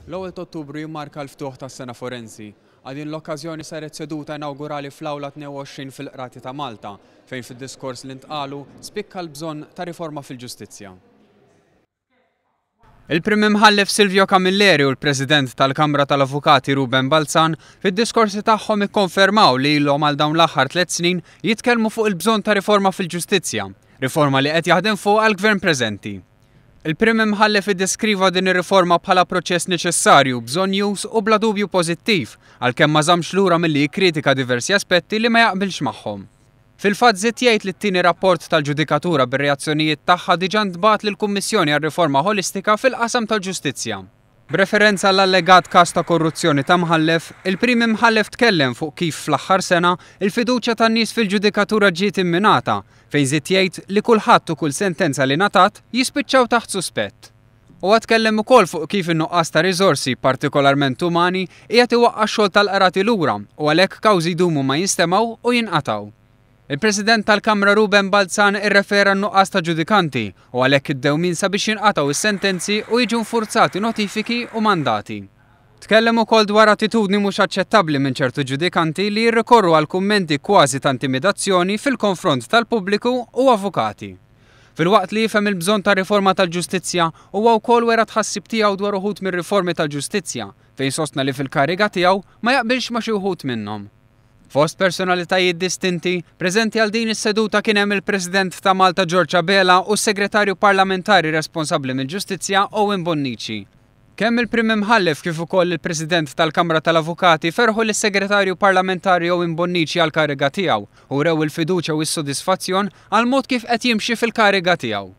L-ewwel ta' Ottubru jimmarka l-ftuħ tas-sena forensi. Għal din l-okkażjoni saret seduta inawgurali fl-Awla 22 fil-Qrati ta' Malta, fejn fid-diskors li ntqalu spikka l-bżonn ta' riforma fil-ġustizzja. Il-Prim Imħallef Silvio Camilleri u l-President tal-Kamra tal-Avukati Ruben Balzan fid-diskorsi tagħhom ikkonfermaw li ilhom għal dawn l-aħħar tlett snin jitkellmu fuq il-bżonn ta' riforma fil-ġustizzja, riforma li qed jaħdem fuqha l-Gvern preżenti. Il-Prim Imħallef iddeskriva din ir-riforma bħala proċess neċessarju, bżonnjuż u bla dubju pożittiv, għalkemm ma żammx lura milli jikkritika diversi aspetti li ma jaqbilx magħhom. Fil-fatt żied jgħid li t-tieni rapport tal-ġudikatura bir-reazzjonijiet tagħha diġà ntbagħat lill-Kummissjoni għar-Riforma Ħolistika fil-qasam tal-ġustizzja. B'referenza għall-allegat każ ta' korruzzjoni ta' mħallef, il-Prim Imħallef tkellem fuq kif fl-aħħar sena, il-fiduċja tan-nies fil-ġudikatura ġiet imminata, fejn żied jgħid li kulħadd u kull sentenza li ngħatat jispiċċaw taħt suspett. Huwa tkellem ukoll fuq kif in-nuqqas ta' riżorsi, partikolarment umani, qiegħed iwaqqa' x-xogħol tal-qrati lura u għalhekk kawżi jdumu ma jinstemgħu u jinqatgħu. Il-President tal-Kamra Ruben Balzan irrefera għan-nuqqas ta' ġudikanti u għalhekk id-dewmien sabiex jinqatgħu s-sentenzi u jiġu nfurzati notifiki u mandati. Tkellem ukoll dwar attitudni mhux aċċettabbli minn ċertu ġudikanti li jirrikorru għal kummenti kważi ta' intimidazzjoni fil-konfront tal-pubbliku u avukati. Filwaqt li jifhem il-bżonn ta' riforma tal-ġustizzja, huwa wkoll wera t-tħassib tiegħu dwar uħud mir-riformi tal-ġustizzja, fejn sostna li fil-kariga tiegħu ma jaqbilx ma' xi wħud minnhom. Fost personalitajiet distinti, preżenti għal din is-seduta kien hemm il-President ta' Malta George Abela u s-Segretarju Parlamentari responsabbli mill-Ġustizzja Owen Bonnici. Kemm il-Prim Imħallef kif ukoll il-President tal-Kamra tal-Avukati ferħu lis-Segretarju Parlamentari Owen Bonnici għall-kariga tiegħu u wrew il-fiduċja u s-sodisfazzjon għall-mod kif qed jimxi fil-kariga tiegħu.